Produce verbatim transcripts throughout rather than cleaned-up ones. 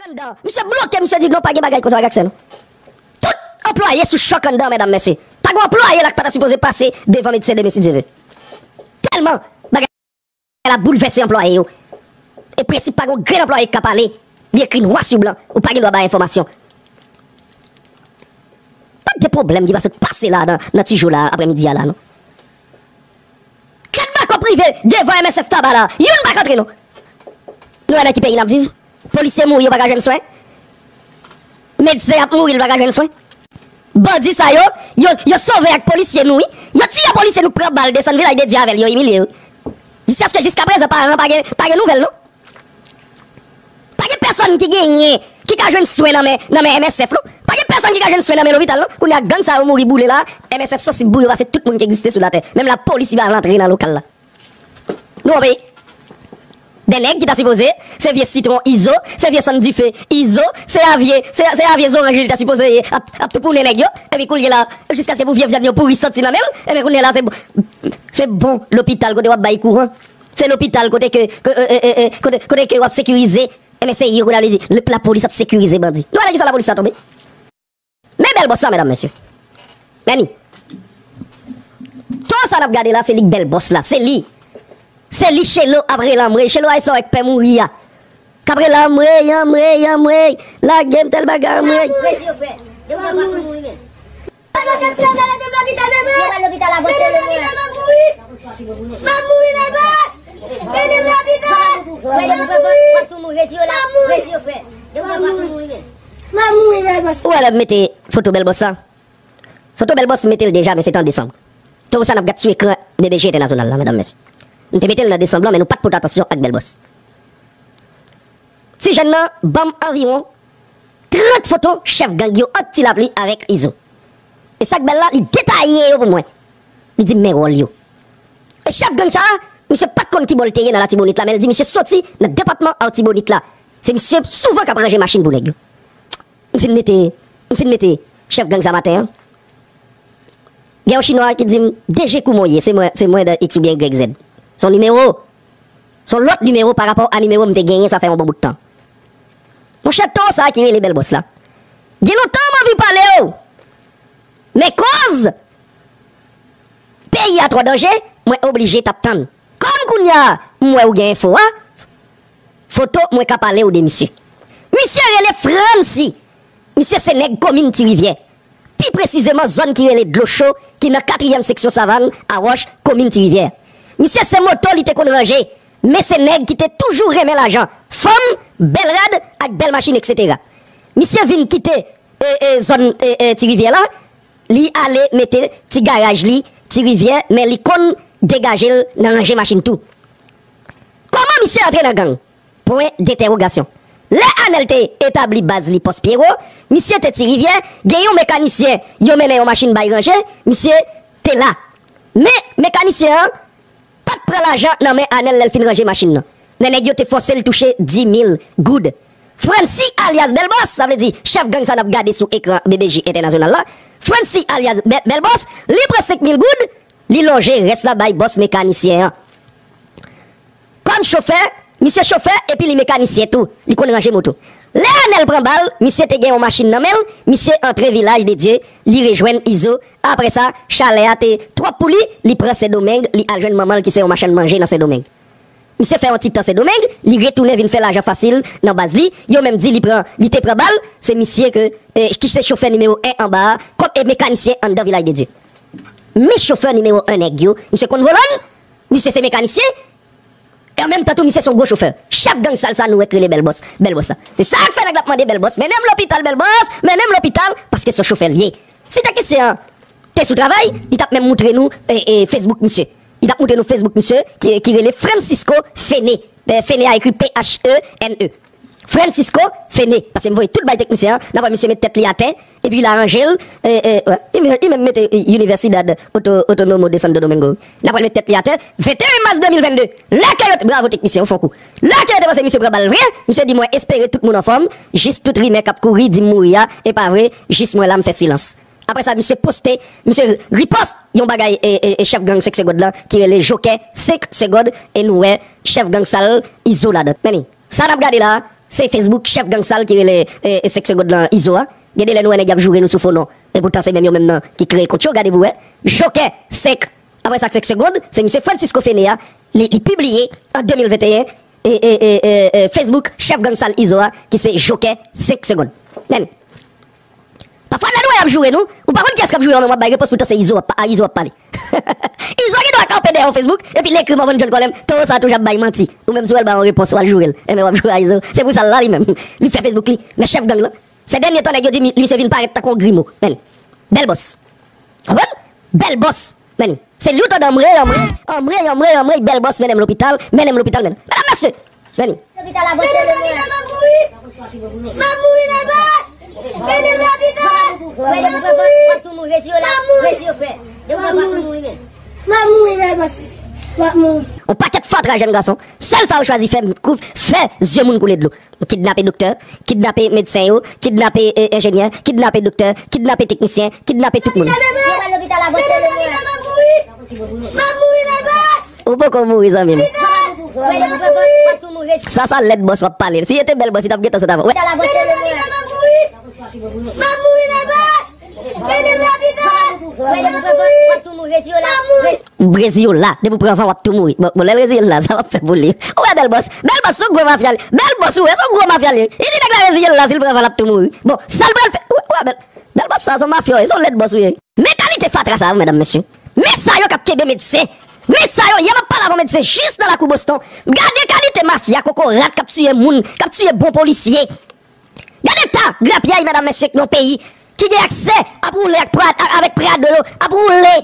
anndan. Misye bloke, misye di non, pa gen bagay konsa, bagay sa non. Tout anplwaye sou chòk anndan, medam, mesye. Pa gen anplwaye la k pa ta sipoze pase devan medsen demen, si Dye ve. Tèlman bagay la boulvèse anplwaye yo. E prensip pa gen grenn anplwaye ki ka pale, li ekri nwa sou blan, ou pa gen dwa bay enfòmasyon. Pa gen pwoblèm ki pa sot pase la nan, nan ti jou la, aprèmidi a la, non. Kat bako prive devan M S F Taba la, youn pa k antre, non. Nou wè nan ki peyi n ap viv? Polisye mouri, yo pa ka jwenn swen. Medsen ap mouri, li pa ka jwenn swen. Bandi sa yo, yo, yo sove ak polisye nou, wi. Yo tiye polisye nou, pran bal, desann Vilaj de Dye avè l, yo imilye yo. Jiskaske, jiskaprezan, paran pa gen, pa gen nouvèl, non. Pa gen pèsonn ki genyen, ki ka jwenn swen nan men, nan men M S F, non. Pa gen pèsonn ki ka jwenn swen nan men lopital, non. Kounye a, gang sa yo mouri boule la, M S F sansib pou yo pase tout moun ki egziste sou latè. Menm lapolis, li pa vle antre nan lokal la. Nou an peyi. De nèg ki ta sipoze, se vye sitwon Izo, se vye sann dife Izo, se a vye, se, se a vye zoranj li ta sipoze ye, ap, ap toupounen nèg yo, epi kounye la, jiskaske pou vye vyann yo pouri santi nan men l, epi kounye la, se, se bon lopital kote w ap bay kouran, se lopital kote ke, ke, e, e, e, e, kote, kote ke w ap sekirize, enben se yo kounye a li di, le, lapolis ap sekirize bandi. Nou wè nan kisa lapolis sa tonbe? Men bèl bòs la, medam, mesye. Men li. Tan sa n ap gade la, se li k bèl bòs la. Se li. Se li Chelo ap rele anmwey. Chelo ay sa w wè k pè mouri a. K ap rele anmwey, anmwey, anmwey. Lage m tèl bagay anmwey. Presi yo fè. Depi w pa pou mouri, men. Depi w pa pou mouri, men. M ap mouri, bèl bòs. Depi w pa pou mouri, men. M ap mouri. Depi w pa pou mouri, men. M ap mouri, bèl bòs. Ou wè lè m mete foto bèl bòs la? Foto bèl bòs, m mete l deja, men se te an desanm. Toro sa n ap gad sou ekran B B G Entènasyonal la, medam, mesye. M te mete l nan desanm lan, men nou pa t pote atansyon ak bèl bòs. Ti jèn nan ban m anviwon trant foto chèf gang yo ant Ti Lapli avèk Izo. E sa k bèl la, li detaye yo pou mwen. Li di m men wòl yo. E chèf gang sa a, misye pa t konn ki bò l te ye nan Latibonit la, men l di misye soti nan depatman Atibonit la. Se misye souvan k ap ranje machin pou nèg yo. M fin mete, m fin mete chèf gang sa maten an. Gen yon chinwa ki di m, D G kouman w ye, se mwen, se mwen dan X oubyen Y Z. Se yon nimewo. Se yon lòt nimewo pa rapò a nimewo m te genyen, sa fè yon bon bout tan. Monchè, toro sa a ki rele bèl bòs la. Gen lontan m anvi pale w. Men koz peyi a twò danje, mwen oblije t ap tann. Kòm kounye a, m wè ou gen enfo a, foto mwen ka pale w de misye. Misye rele Francy. Misye se nèg komin Ti Rivyè. Pi presizeman, zòn ki rele Dlo Cho, ki nan katriyèm seksyon Savann, Awòch, komin Ti Rivyè. Misye se moto li te konn ranje, men se nèg ki te toujou renmen lajan, fanm, bèl rad ak bèl machin, etsetera. Misye vin kite, e, e, zòn, e, e, Ti Rivyè la, li ale mete ti garaj li Ti Rivyè, men li konn degaje l nan ranje machin tou. Kòman misye antre nan gang? Pwen dentèwogasyon. Lè Anèl te etabli baz li Pòs Pyero, misye te Ti Rivyè, gen yon mekanisyen yo mennen yon machin bay ranje, misye te la. Men mekanisyen an pa t pran lajan nan men Anèl lè l fin ranje machin nan. Men nèg yo te fòse l touche dis mil goud. Francy alyas Bèl Bòs, sa vle di chèf gang sa n ap gade sou ekran B B G Entènasyonal la, Francy alyas Bèl, Bèl Bòs, li pran senk mil goud, li lonje rès la bay bòs mekanisyen an. Kòm chofè, misye chofè epi li mekanisyen tou, li konn ranje moto. Lè Anèl pran bal, misye te gen yon machin nan men l, misye antre Vilaj de Dye, li rejwenn Izo. Apre sa, chalè a te twòp pou li, li pran Sendomeng, li al jwenn manman l ki se yon machann manje nan Sendomeng. Misye fè yon ti tan Sendomeng, li retounen vin fè lajan fasil nan baz li. Yo menm di li pran, li te pran bal, se misye ke, eh, ki se chofè nimewo en anba a, kòm e mekanisyen anndan Vilaj de Dye. Men chofè nimewo en nèg yo, misye konn volan, misye se mekanisyen, e an menm tan tou, misye se yon gwo chofè. Chèf gang sal sa nou wè k rele Bèl Bòs, Bèl Bòs la. Se sa k fè nèg la ap mande Bèl Bòs, mennen m lopital Bèl Bòs, mennen m lopital, paske se yon chofè l ye. Si teknisyen an te sou travay, li t ap menm moutre nou, e, e, Facebook misye. Li t ap moutre nou Facebook misye ki, ki rele Francisco Fene. E, Fene a ekri P H E N E. Francisco Fene. Paske m voye tout bay teknisyen an, n ap wè misye met tèt li atè, epi l aranje l, e, e, wè. Li menm, li menm mete, e, Universidad Auto-, Autonomo de Santo Domingo. N ap wè l met tèt li atè, venteyen mas de mil vennde. Lè ke yo te, bravo teknisyen, ou fè yon kou. Lè ke yo te panse misye pran bal vre, misye di mwen espere tout moun anfòm, jis tout rimè k ap kouri di m mouri a, e pa vre, jis mwen la m fè silans. Apre sa, misye poste, misye ripòs yon bagay, e, e, e chèf gang senk segond lan, ki rele Jokè senk segond, e nou wè chèf gang sal Izo ladan. Men li, sa n ap gade la, Se Facebook chèf gang sal ki rele e, e, senk segonn nan Izo a. Gen de lè nou wè nèg y ap joure nou sou fo non. E poutan se menm yo menm nan ki kreye kont yo, gade pou wè. Jokè senk. Apre sa, senk segonn, se misye Francisco Fene a, li, li pibliye an de mil venteyen, e, e, e, e, e, Facebook chèf gang sal Izo a, ki se Jokè senk segonn. Men, pafwa lè nou wè y ap joure nou, ou pa konn kiyès k ap joure an, men w ap bay repons poutan se Izo ap, a Izo ap pale. Izo gen dwa kanpe dèyè yon Facebook, epi l ekri Morvan John Colem, towo sa toujou ap bay manti. Ou menm si w wè l ba yon repons, w al joure l. Enben w ap joure a Izo. Se pou sa l la li menm. Li fè Facebook li, men chèf gang lan. Sè dènye tan nèg yo di mi- misye vin parèt tankou yon grimo. Men, bèl bòs. Konprann? Bèl bòs. Men, se li w tande anmre, anmre, anmre, anmre, anmre, bèl bòs, mennen m lopital, mennen m lopital, men. Medam, mesye, men. Lopital la, bòs, mennen m lopital, m ap mouri. M ap mouri, bèl bòs. Mennen m lopital. M ap mouri. M ap mouri, bèl bòs. M ap mouri. Yon pakèt fatra jèn gason, sèl sa yo chwazi fè, kou- fè zye moun koule dlo. Kidnape doktè, kidnape medsen yo, kidnape e, enjenyè, kidnape doktè, kidnape teknisyen, kidnape tout moun. Yo pral lopital la, bòs, se le mwen. Ou poko mouri, zanmi m. Sa, sa lèd bòs w ap pale. Si yo te bèl bòs, li t ap gentan sot avan. Wè. Ou rezi yo la. Depi w pran van, w ap tou mouri. Bon, bon, lè l rezi yo la, sa w ap fè pou li? Ou wè bèl bòs? Bèl bòs, se yon gwo mafya li. Bèl bòs, ou wè, se yon gwo mafya li. Li di nèg la rezi yo la, si l pran van, l ap tou mouri. Bon, sa l pral fè? Ou wè, ou wè bèl, bèl bòs sa, se yon mafya w ye, se yon lèd bòs ou ye. Men kalite fatra sa yo, medam, mesye. Men sa yo k ap kenbe medsen. Men sa yo, yè m ap pale avè yon medsen jis nan lakou Boston. Gade kalite mafya kokorat k ap tiye moun, k ap tiye bon polisye. Gade ta grapyay, medam, mesye, nan yon peyi ki gen aksè ap woule ak Prad-, a- avèk Prado yo, ap woule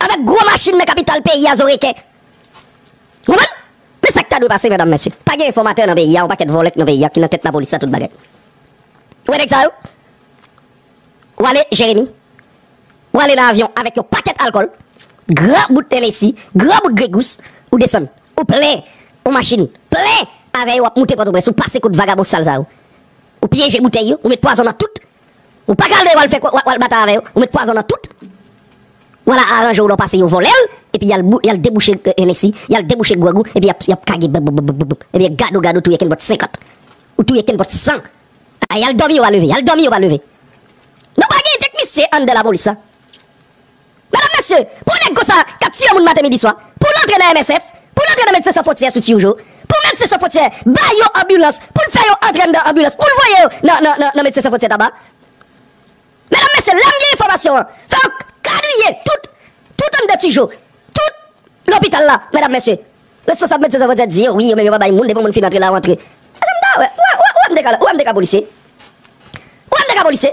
avèk gwo machin nan kapital peyi a, zo reken. Konprann? Men sa k ta dwe pase, medam, mesye. Pa gen enfòmatè nan peyi a, yon pakèt vòlè k nan peyi a ki nan tèt lapolis la, tout bagay. Ou wè nèg sa yo? W ale Jeremi, w ale nan avyon avèk yon pakèt alkòl, gran bout Hennessy, gran bout Grey Goose, ou desann. Ou plen yon machin, plen avè yo, w ap moute Pòtoprens, ou pase kot vagabon sal sa yo. Ou pyeje boutèy yo, ou met pwazon nan tout. Ou pa ka al dèyè w al fè, w al, w al batay avè yo, ou met pwazon nan tout. W al aranje w lè w pase yo vòlè l, epi y al bou- y al debouche e, Hennessy, y al debouche gwòg ou, epi y ap, y ap kage bop, bop, bop, bop, bop. Epi gade w, gade w touye kenpòt senkant. Ou touye kenpòt san. A, y al dòmi yo pa leve, y al dòmi yo pa leve. Nou pa gen teknisyen anndan lapolis la. Medam, mesye, pou nèg konsa k ap tiye moun maten, midi, swa, pou l antre nan M S F, pou l antre nan Medsen San Fwontyè sou Tijo, pou Medsen San Fwontyè ba yo anbilans, pou l fè yo antre anndan anbilans, pou l voye yo nan, nan, nan, nan Medsen San Fwontyè Taba. Medam, mesye, lè m gen enfòmasyon an, fò yo kadriye tout, tout anndan Tijo, tout lopital la, medam, mesye. Responsab Medsen San Fwontyè di yo, wi, yo menm yo pa bay moun, depi yon moun fin antre la, yo antre. Sa m ta wè, ou wè, ou wè, ou wè m te ka, ou wè m te ka polisye. Ou wè m te ka polisye.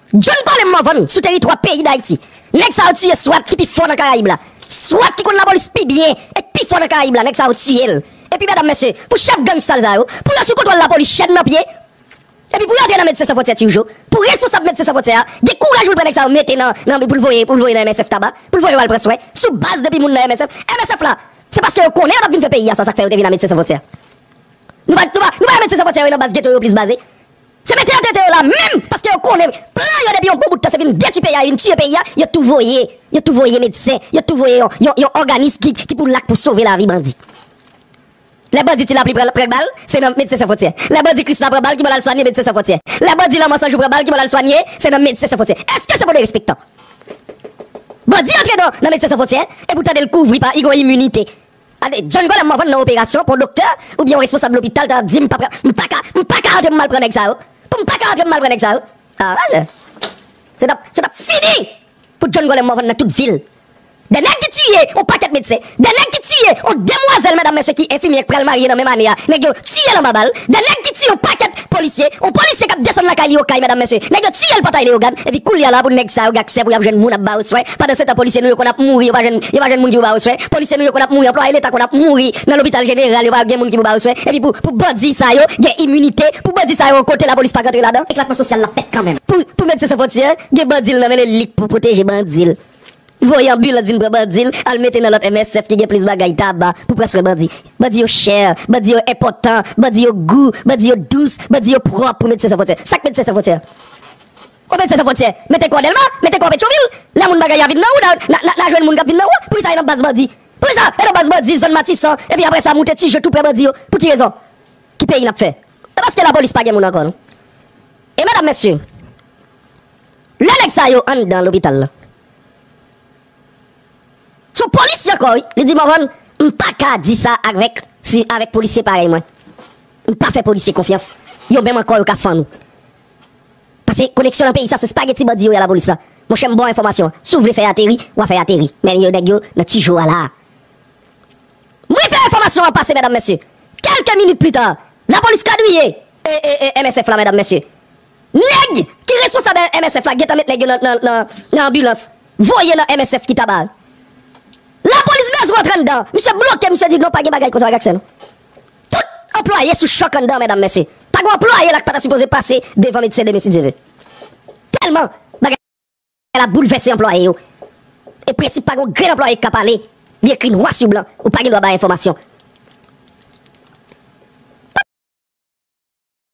John Colem Morvan sou teritwa peyi Dayiti. Nèg sa yo tiye swat ki pi fò nan Karayib la. Swat ki konn lapolis pi byen e ki pi fò nan Karayib la, nèg sa yo tiye l. Epi medam, mesye, pou chèf gang sal sa yo, pou yo sou kontwòl lapolis, chèn nan pye, epi pou yo antre nan Medsen San Fwontyè Tijo, pou responsab Medsen San Fwontyè a gen kouraj pou l pran nèg sa yo mete nan, nan, pou l voye, pou l voye nan M S F Taba, pou l voye yo al pran swen, sou baz depi moun nan M S F, M S F la, se paske yo konnen yo t ap vin fè peyi a sa, sa k fè yo te vin nan Medsen San Fwontyè. Nou pa, nou pa, nou pa wè Medsen San Fwontyè yo nan baz geto yo plis baze. Se mete yo tete yo la menm, paske yo konnen plan yo depi yon bon bout tan, se vin detwi peyi a, vin tiye peyi a, yo tou voye, yo tou voye medsen, yo tou voye yon, yon, yon òganis ki, ki pou la pou sove lavi bandi. Lè bandi Ti Lapli pran, pran bal, se nan Medsen San Fwontyè. Lè bandi Krisla pran bal, ki bò l al swanye? Medsen San Fwontyè. Lè bandi Lanmò San Jou pran bal, ki bò l al swanye? Se nan Medsen San Fwontyè. Èske se pou derespektan? Bandi antre nan, nan Medsen San Fwontyè, epi w tande l kouvri pa, li gen yon iminite. Gade, John Colem Morvan nan operasyon, pou yon doktè, oubyen yon responsab lopital, ta di, m pa, m pa ka, m pa ka antre pou m al pran nèg sa yo. Pou m pa ka antre pou m al pran nèg sa yo. A, mache. Se t ap, se t ap fini pou John Colem Morvan nan tout vil. De nèg ki tiye yon pakèt medsen, de nèg ki tiye yon demwazèl, medam, mesye, ki enfimyè, k pral marye nan menm ane a, nèg yo tiye l anba bal, de nèg ki tiye yon pakèt polisye, yon polisye k ap desann lakay li Okay, medam, mesye, nèg yo tiye l Pòtay Leyogàn, epi koulye a la pou nèg sa yo gen aksè pou y ap jwenn moun ap ba yo swen, pandan se tan polisye nou yo konn ap mouri, yo pa jwenn, yo pa jwenn moun ki pou ba yo swen, polisye nou yo konn ap mouri, anplwaye leta konn ap mouri nan lopital jeneral, yo pa gen moun ki pou ba yo swen, epi pou, pou bandi sa yo gen iminite, pou bandi sa yo yon kote lapolis pa ka antre ladan. Eklatman sosyal la fèt kanmenm. Pou, pou Medsen San Fwontyè, gen bandi l nan men l, e li k pou pwoteje bandi l. Voye anbilans vin pran bandi l, al mete nan lòt M S F ki gen plis bagay, Taba, pou pran swen bandi. Bandi yo chè, bandi yo enpòtan, bandi yo gou, bandi yo dous, bandi yo pwòp pou Medsen San Fwontyè. Sa k Medsen San Fwontyè? Ou Medsen San Fwontyè, mete kò Dèlma, mete kò Petyonvil, lè moun bagay a vin nan ou, n a, n a, n a jwenn moun k ap vin nan ou, poukisa e nan baz bandi? Poukisa e nan baz bandi, zòn Matisan, epi apre sa moute Tijo tou prè bandi yo? Pou ki rezon? Ki peyi n ap fè? Se paske lapolis pa gen moun ankò, non. E medam, mesye, lè nèg sa yo anndan lopital la, se yon polisye ankò, wi. Li di, Morvan, m pa ka di sa avèk, si, avèk polisye parèy mwen. M pa fè polisye konfyans. Yo menm ankò, yo ka fann ou. Paske koneksyon nan peyi sa, se spageti bandi yo ye a lapolis la. Monchè, m ba w enfòmasyon an. Si w vle fè ateri, w a fè ateri. Men yo, nèg yo nan tijo a la. M rive fè enfòmasyon an pase, medam, mesye. Kèlke minit pita, lapolis kadriye e, e, e, M S F la, medam, mesye. Nèg ki responsab M S F la gentan met nèg yo nan, nan, nan, nan anbilans. Voye nan M S F ki taba. Lapolis bezwen antre anndan. Misye bloke, misye di non, pa gen bagay konsa, bagay sa, non. Tout anplwaye sou chòk anndan, medam, mesye. Pa gen anplwaye la ki pa ta sipoze pase devan medsen demen, si Dye ve. Tèlman bagay la boulvèse anplwaye yo. E prensip pa gen grenn anplwaye ki ka pale, li ekri nwa sou blan, ou pa gen dwa bay enfòmasyon.